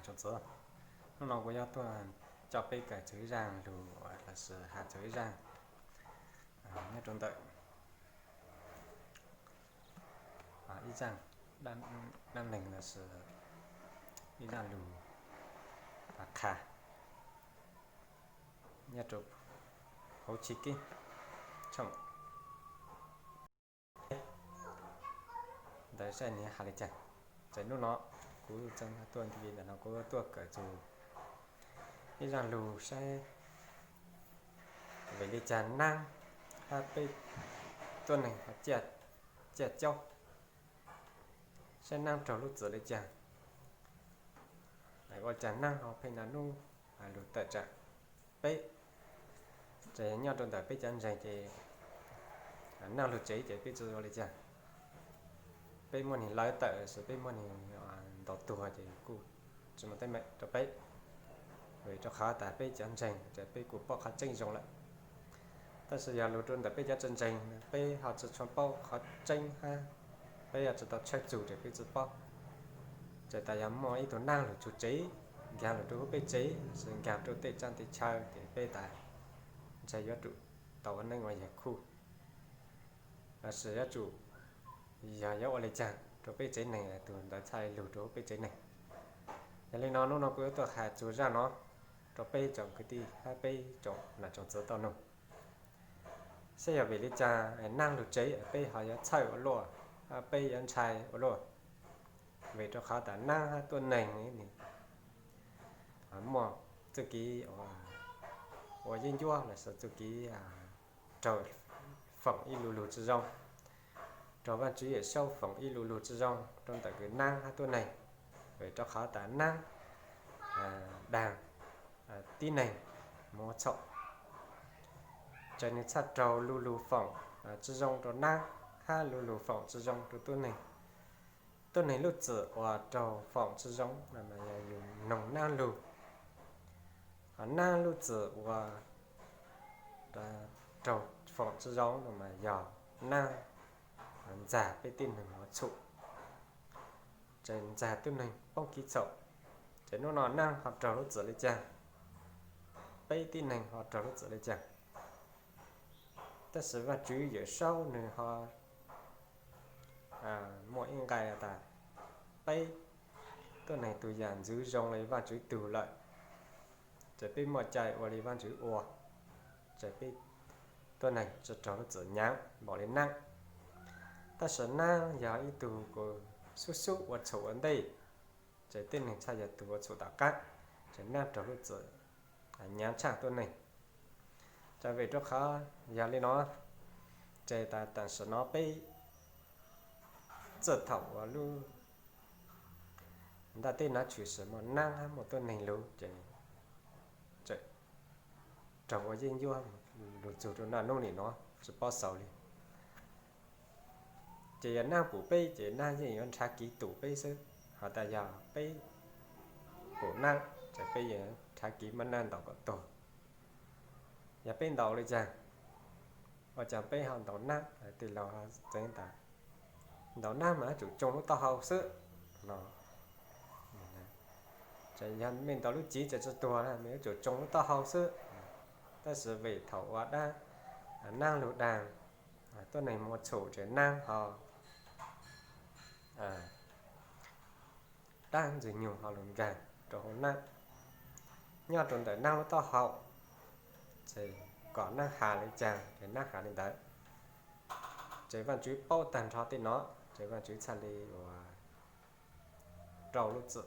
Tsoom txwv, hnub no kuv yuav tuaj coj peb kawm txug ib zaaj lug lossis has txug ib zaaj nyob rau ntawm ib zaaj dab neeg lossis ib zaaj lug qha nyob rau hauv Chi Keeb tshooj ntawd saib nws has le caag. Ces hnub no kuv txawm tuaj ntawm no kuv tuaj kawm txug ib zaaj lug saib vim le caag naab hab peb tuab neeg ciaj caub, saib naab raug lub txim le caag, ua le caag naab ho pheej naj nub lug tawm tsaam peb. Ces nyob rau ntawm peb cov ntseeg ces naab lug tsev ces peb tsi ua le caag, peb muab nwg lawv tawm lossis peb muab nwg ntaus tuag ces kuj tsi muaj teeb meem rau peb, vim rau qhov tas peb cov ntseeg ces peb kuj paub qhov tseeb zoo lawm. Tab sis yog lug rau ntawm peb cov tsi ntseeg, peb ho tsi tshua paub qhov tseeb hab peb yog tsi tau tshawb txug ces peb tsi paub. Ces tas yog muaj ib tug naab lug txug tsev, nkaag lug rau huv peb tsev lossis nkaag rau tej tsaaj tej chaw ces peb tas ntshe yuav tsum tau ua neeb ua yaig khuj lossis yuav tsum yog yuav ua le caag rau peb tsev neeg, tug ntawd txhaj le lug rau huv peb tsev neeg. Yog le no hnub no kuv yuav tuaj has txug zaaj no rau peb tsoom kwv tij hab peb tsoom nam tsoom txwv tau noog, saib yog vim le caag naab lug tsev peb ho yuav txhawj ua luaj, peb yuav ntshai ua luaj. Vim rau qhov tas naab hab tuab neeg muaj txuj kev ua yeeb ncuab lossis txuj kev raug foom ib lu lug tsi zoo, raug Vaajtswv Yawm Saub foom ib lu lug tsi zoo rau ntawm kws naab hab tuab neeg. Vim rau qhov tas naab daag tib neeg moog ua txhaum, ces nwg txhaj raug lu lug foom tsi zoo rau naab hab lu lug foom tsi zoo rau tuab neeg. Tuab neeg lub txim uas raug foom tsi zoo mas yog yug noog naab lug. Ho naab lub txim uas raug foom tsi zoo no mas yog naab ntxag peb tib neeg ua txhum, ces ntxag tuab neeg poob kev txhaum. Ces hnub no naab ho raug lub txim le caag, peb tib neeg ho raug lub txim le caag. Tab sis Vaajtswv Yawm Saub nwg ho muaj ib nqai tas peb tuab neeg tug yaam ntxwv zoo le Vaajtswv tug lawm, ces peb muaj cai ua le Vaajtswv ua, ces peb tuab neeg tsi raug lub txim nyaav npaum le naab. Tab sis naab yog ib tug kws xub xub ua txhum ua ntej, ces tib neeg txhaj yog tug ua txhum tom qaab, ces naab raug lub txim nyaav tshaaj tuab neeg. Ces vim rau qhov yog le no, ces tas taam sim no peb txij thaum uas lub ntiaj teb no tshwm sim muaj naab hab muaj tuab neeg lug ces raug ua yeeb ncuab lug txug rau naj nub nim no tsi paub xaus le. Ces yog naab pum peb ces naab yeej yuav nrhav kev tum peb xwb, ho tas yog peb pum naab ces peb yuav nrhav kev muab naab ntaus kom tuag. Yog peb ntaus le caag, ua caag peb ho ntaus naab? Tej laug txeev tas ntaus naab mas yuav tsum tsoo lub taub hau xwb no. Ces yog mej ntaus lub cev ces tsi tuag na, mej yuav tsum tsoo lub taub hau xwb. Tab sis vim thaum ua dab, naab lug daag, tuab neeg moog ua txhum ces naab ho dab ntxwg nyoog ho lug nkaag rau hauv naab, nyob rau ntawm naab lub taub hau, ces kom naab has le caag ces naab has le ntawd. Ces Vaajtswv paub taag nrho tej no, ces Vaajtswv txhaj le ua rau lub txim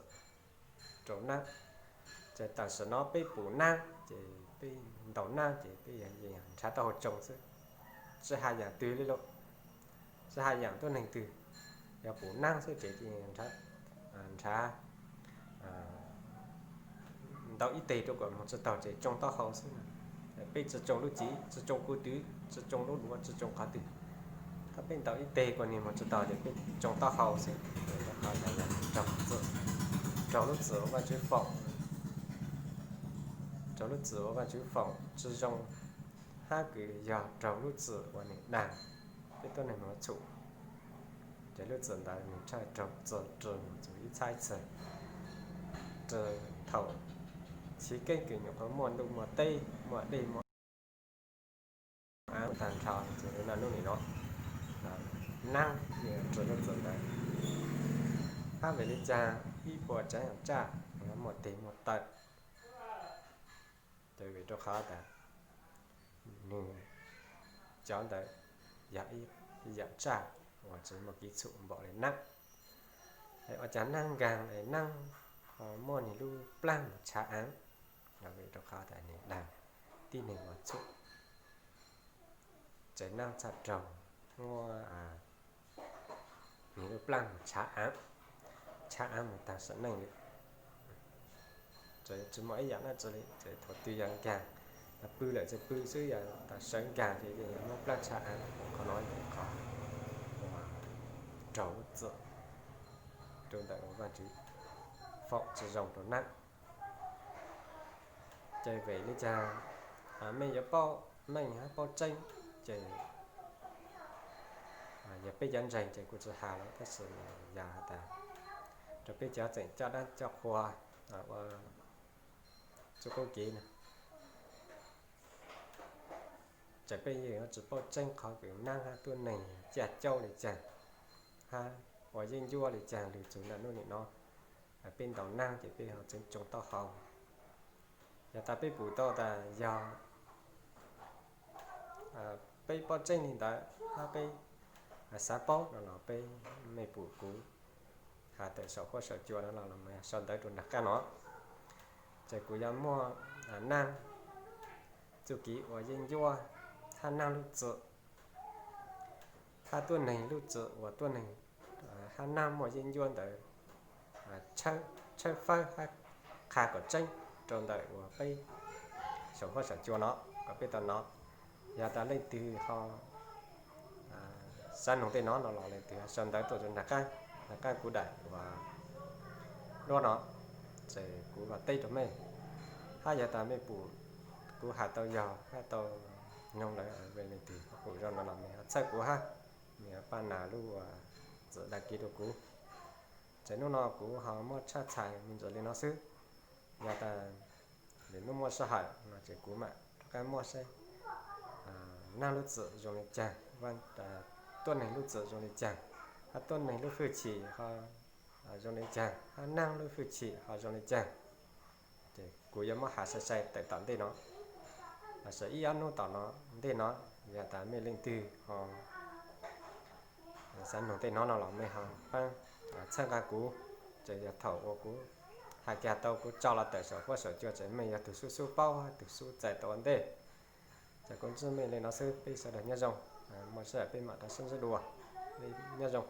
rau naab. Ces taam sim no peb pum naab ces peb ntaus naab ces peb yeej nrhav taub hau tsoo xwb, tsi has yaam twg le lauj, tsi has yaam tuab neeg twg, yog pum naab xwb ces nrhav ntaus ib teg rau kom moog tsi taug ces tsoo taub hau xwb. Peb tsi tsoo lub cev, tsi tsoo kuv twv, tsi tsoo lub duav, tsi tsoo qhov twg, tab peb ntaus ib teg kom nwg moog tsi taug ces peb tsoo taub hau xwb. Raug lub txim uas Vaajtswv foom, raug lub txim uas Vaajtswv foom tsi zoo, hab kws yog raug lub txim uas nwg daag peb tuab neeg moog ua txhum, ces lub txim ntawd nwg txhaj raug txim rua moog txug ib txhab ib txhis. Thaum chiv keeb kwm nyuam qhuav muaj ntuj muaj teb, muaj dej muaj av tag nrho, ces no hnub nim no nab rua lub txim ntawd. Hab vim li cas ib puas tsav yam tsaj muaj tes muaj taw? Ces vim rau qhov tas nwg cov ntawd yog ib yam tsaj uas tseem muaj kev txhum npaum li nab. Es ua cas nab nkaag es nab ho muaj nwg lub plaab mus tshav aav? Vim rau qhov tas nwg daag tib neeg uas txhum tsev nab txhaj raug muab nwg lub plaab mus tshav aav, tshav aav mus taag sam neej li. Tseem tsi muaj ib yaam dlaab tsi li, ces thaum twg yog nkaag, pw lawm ces pw xwb, yog tas sawv nkaag ces yeej yog muab plaab tshav aav. Qhov no yog qhov uas raug lub txim rau ntawm uas Vaajtswv foom tsi zoo rau nab. Ces vim li cas mej yuav paub meej hab paub tseeb? Ces yog peb cov ntseeg ces kuv tsi has lawm, tab sis yog has tas rau peb cov tseem coj dab coj qhua ua txuj qub kev na, ces peb yeej yuav tsi paub tseeb qhov kws nab hab tuab neeg caj caub li caag, hab ua yeeb ncuab li caag lug txug ntawm hnub nim no. Peb ntaus nab ces peb ho tseem tsoo taub hau. Yog tas peb pum tau tas yog peb paub tseeb li ntawd hab peb xav paub no los peb mej pum kuv has tawm saum huab saum cua no los sau ntawv rau nraag qaab no. Ces kuv yuav muaj nab txuj kev ua yeeb ncuab hab nab lub txim, hab tuab neeg lub txim uas tuab neeg hab nab muaj yeeb ncuab ntawd tshawb fawb hab qha kom tseeb rau ntawm uas peb saum huab saum cua no kom peb tau nov. Yog tas leej twg ho xav noog tej no no los leej twg sau ntawv tuaj rau nraag qaab, nraag qaab kuv daim uas duab no, ces kuv vam teb rau mej. Hab yog tas mej pum kuv has tau yog hab tau noog lawm, leej twg pum zoo no los mej ho txhawb kuv hab, mej pab nas lub txim dag kiv rau kuv. Ces hnub no kuv ho muab tshaj txhais me ntsis li no xwb. Yog tas vim hnub muaj sij hawm no ces kuv mam rov qab muab saib nab lub txim zoo li caag, tuab neeg lub txim zoo li caag, hab tuab neeg lub hwj chim ho zoo li caag, hab nab lub hwj chim ho zoo li caag. Ces kuv yuav muab has sai sai tawm tom ntej no, lossis ib ob hnub tom no ntej no. Yog tas mej leej twg ho xav noog tej no no los mej ho paab txhawb nqa kuv. Ces yog thaum uas kuv has kiag tau kuv tso los tawm saum huab saum cua ces mej yog tug xub xub paub hab tug xub txais tau ua ntej. Ces kuv ntsib mej li no xwb, peb sawv daws nyob zoo, muaj sij hawm peb mam rov sib ntsib dua, nyob zoo.